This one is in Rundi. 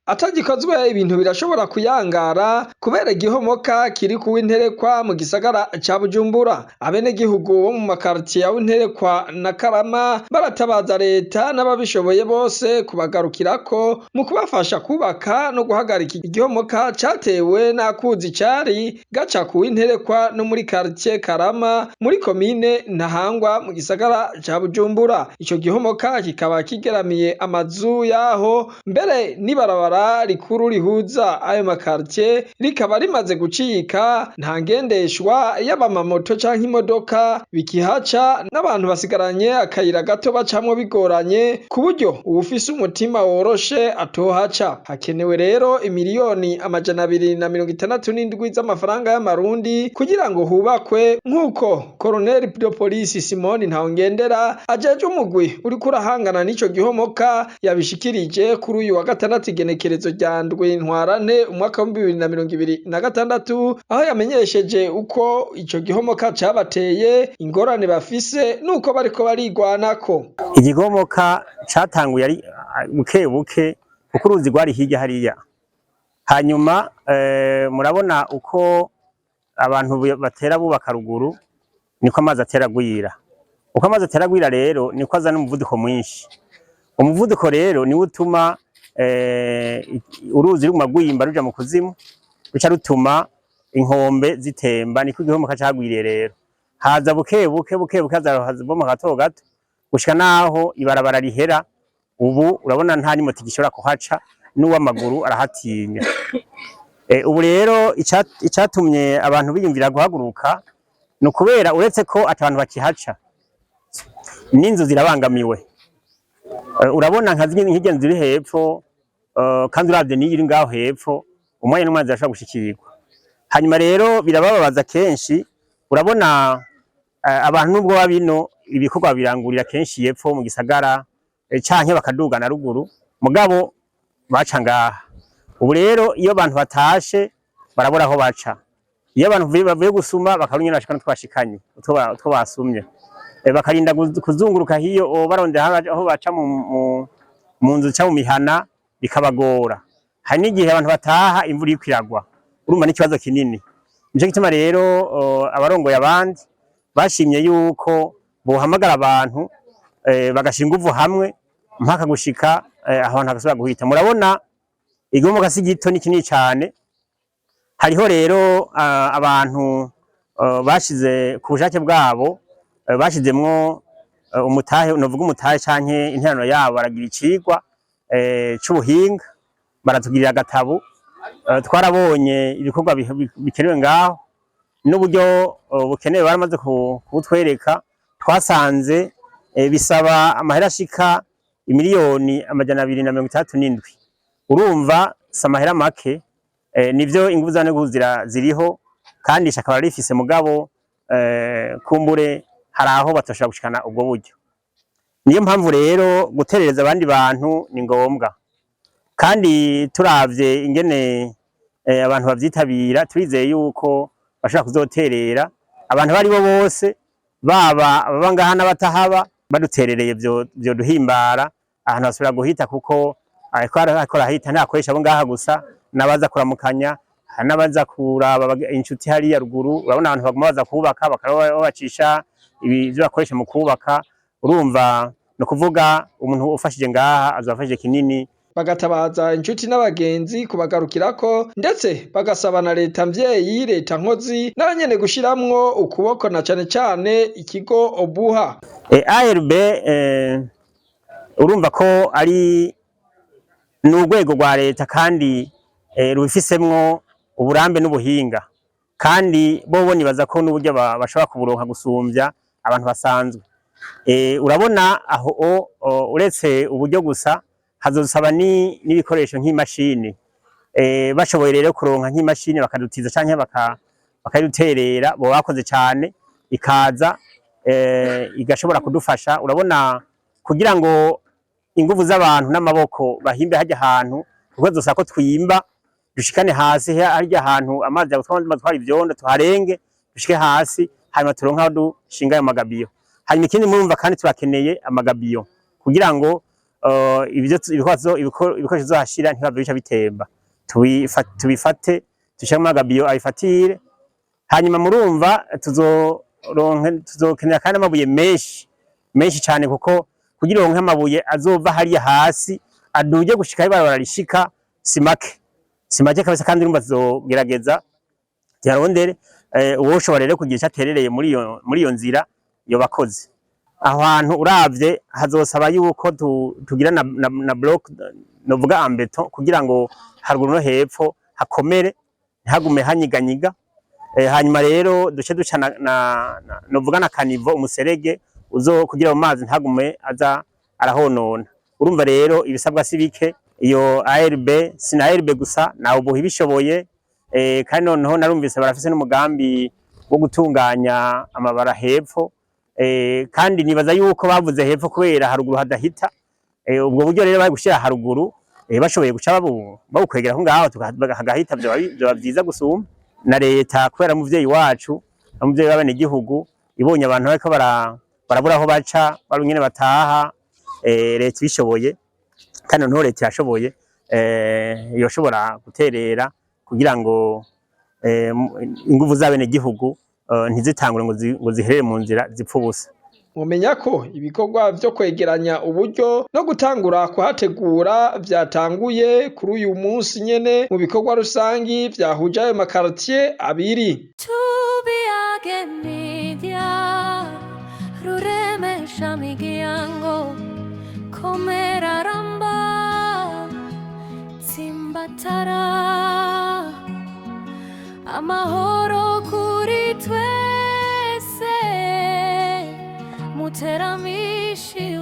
Atagikozwe ibintu birashobora kuyangara kubera igihomoka kiri ku Winterekwa mu gisagara ca Bujumbura. Abenegihugu bo mu makaritiye ya Winterekwa na Karama baratabaza leta n'ababishoboye bose kubagarukirako mu kubafasha kubaka no guhagarika igihomoka catewe n'akuzi cari gaca ku Winterekwa no muri karitiye Karama muri komine Ntahangwa mu gisagara ca Bujumbura. Ico gihomoka kikaba kigeramiye amazu yaho mbere n'ibarabara rikuru rihuza ayo makaritiye rikaba rimaze gucika, nta ngendeshwa yaba amamoto canke imodoka bikihaca, n'abantu basigaranye akayira gato bacamwo bigoranye ku buryo uwufise umutima woroshe atohaca. Hakenewe rero imiliyoni 267 z'amafaranga y'amarundi kugira ngo hubakwe, nk'uko Colonel de Police Simoni Ntahongendera ajejwe umugwi uriko urahangana n'ico gihomoka yabishikirije kuri uyu wa gatandatu igenekerezo rya 7 Ntwarante umwaka w'2026, aho yamenyesheje uko ico gihomoka cabateye, ingorane bafise nuko bariko barigwanako. Igihomoka catanguye ari buke buke kuko uruzi rwari hirya hariya, hanyuma murabona uko abantu batera bubaka ruguru niko amazi atera agwira. Uko amazi atera agwira rero niko azana umuvuduko mwinshi. Umuvuduko rero niwo utuma uruzi ruguma rwimba ruja mu kuzimu, ruca rutuma inkombe zitemba, niko igihomoka cagwiriye rero. Haza buke buke buke buke, haza ibomoka gato gato gushika naho ibarabara rihera. Ubu urabona nta n'imoto igishobora kuhaca, n'uw'amaguru arahatinya. Ubu rero icatumye abantu biyumvira guhaguruka ni ukubera uretse ko ata bantu bakihaca, n'inzu zirabangamiwe. Urabona nka nk'irya nzu iri hepfo, kandi uravye n'iyi iri ngaho hepfo, umwanya n'umwanya zirashobora gushikirwa. Hanyuma rero birabababaza kenshi, urabona abantu nubwo babino ibikorwa birangurira kenshi yepfo mu gisagara, canke bakaduga na ruguru, mugabo baca ngaha. Ubu rero iyo abantu batashe barabura aho baca, iyo abantu bavuye gusuma bakabura ingene bashikana utwo bashikanye, utwo basumye, bakarinda kuzunguruka hiyo barondera aho baca mu nzu ca mu mihana bikabagora. Hari n'igihe abantu bataha imvura iriko iragwa, urumva n'ikibazo kinini. Nico gituma rero abarongoye abandi bashimye yuko bohamagara abantu, bagashira inguvu hamwe mpaka gushika ahantu hagasubira guhita. Murabona igihomoka si gito, ni kinini cane. Hariho rero abantu bashize ku bushake bwabo, bashizemwo umutahe, novuga umutahe canke interano yabo, baragira icigwa c'ubuhinga, baratugirira agatabo. Twarabonye ibikorwa bikenewe ngaho n'uburyo bukenewe, baramaze kubutwereka. Twasanze bisaba amahera ashika imiliyoni 267. Urumva si amahera make. Nivyo inguvu z'abanyagihugu ziriho kandi ishaka bararifise, mugabo kumbure hari aho batoshobora gushikana ubwo buryo. Niyo mpamvu rero guterereza abandi bantu ni ngombwa, kandi turavye ingene abantu bavyitabira, turizeye yuko bashobora kuzoterera. Abantu baribo bose, baba ababa ngaha n'abatahaba, baduterereye vyoduhimbara, ahantu hasubira guhita, kuko ariko arahita ntakoresha abo ngaha gusa, n'abaza kuramukanya, hari n'abaza kuraba inshuti hariya ruguru. Urabona abantu baguma baza kubaka, bakaba babacisha ivyo bakoresha mu kubaka. Urumva ni ukuvuga umuntu ufashije ngaha azoba afashije kinini. Bagatabaza inshuti n'abagenzi kubagarukirako, ndetse bagasaba na leta mvyeyi, leta nkozi, n'abanyene gushiramwo ukuboko, na cane cane ikigo Obuha. ARB, urumva ko ari ni urwego rwa leta kandi rubifisemwo uburambe n'ubuhinga, kandi bobo nibaza ko n'uburyo bashobora kuburonka gusumvya abantu basanzwe. Urabona aho uretse uburyo gusa, hazosaba n'ibikoresho nk'imashini. Bashoboye rero kuronka nk'imashini bakadutiza canke bakayiduterera, bo bakoze cane, ikaza igashobora kudufasha. Urabona kugira ngo inguvu z'abantu n'amaboko bahimbe harya hantu, kuko zosaba ko twimba dushikane hasi harya hantu amazi yagutwara ivyondo, tuharenge dushike hasi, hanyuma turonke aho dushinga ayo magabiyo. Hanyuma ikindi murumva kandi turakeneye amagabiyo kugira ngo ibyo ibikoresho tuzohashira ntibave bica bitemba. Tubifate dushiremo ama gabions abifatire. Hanyuma murumva tuzoronke, tuzokenera kandi amabuye menshi menshi cane, kuko kugira uronke amabuye azova hariya hasi aduje gushika aho ibarabara rishika si make, si make kabisa. Kandi urumva tuzogerageza tuyarondere. Uwoshobora rero kugira ico aterereye muri iyo nzira yobakoze aho hantu, uravye hazosaba yuko tugira na bloc, novuga en béton, kugira ngo haruguru no hepfo hakomere, ntihagume hanyiganyiga. Hanyuma rero duce duca na novuga na caniveau, umuserege uzo kugira mu mazi ntagume aza arahonona. Urumva rero ibisabwa si bike. Iyo ARB, si na ARB gusa, nawe ubuha ibishoboye. Kandi noneho narumvise barafise n'umugambi wo gutunganya amabara hepfo. Kandi nibaza yuko bavuze hepfo kubera haruguru hadahita. Ubwo buryo rero bari gushira haruguru, bashoboye guca babukwegera aho ngaho hagahita, vyoba vyiza gusumba. Na leta, kubera umuvyeyi wacu, umuvyeyi w'abenegihugu, ibonye abantu bariko barabura aho baca, bari nyene bataha, leta ibishoboye, kandi noneho leta irashoboye, yoshobora guterera kugira ngo inguvu z'abenegihugu ntizitangure ngo ziherere mu nzira zipfe ubusa. Mumenya ko ibikorwa vyo kwegeranya uburyo no gutangura kuhategura vyatanguye kuri uyu munsi nyene mu bikorwa rusangi vyahuje ayo ma quartiers abiri. Tubiyage Media, ruremesha miryango, komera, ramba, tsimbatara amahoro kuri twese, muteramishe.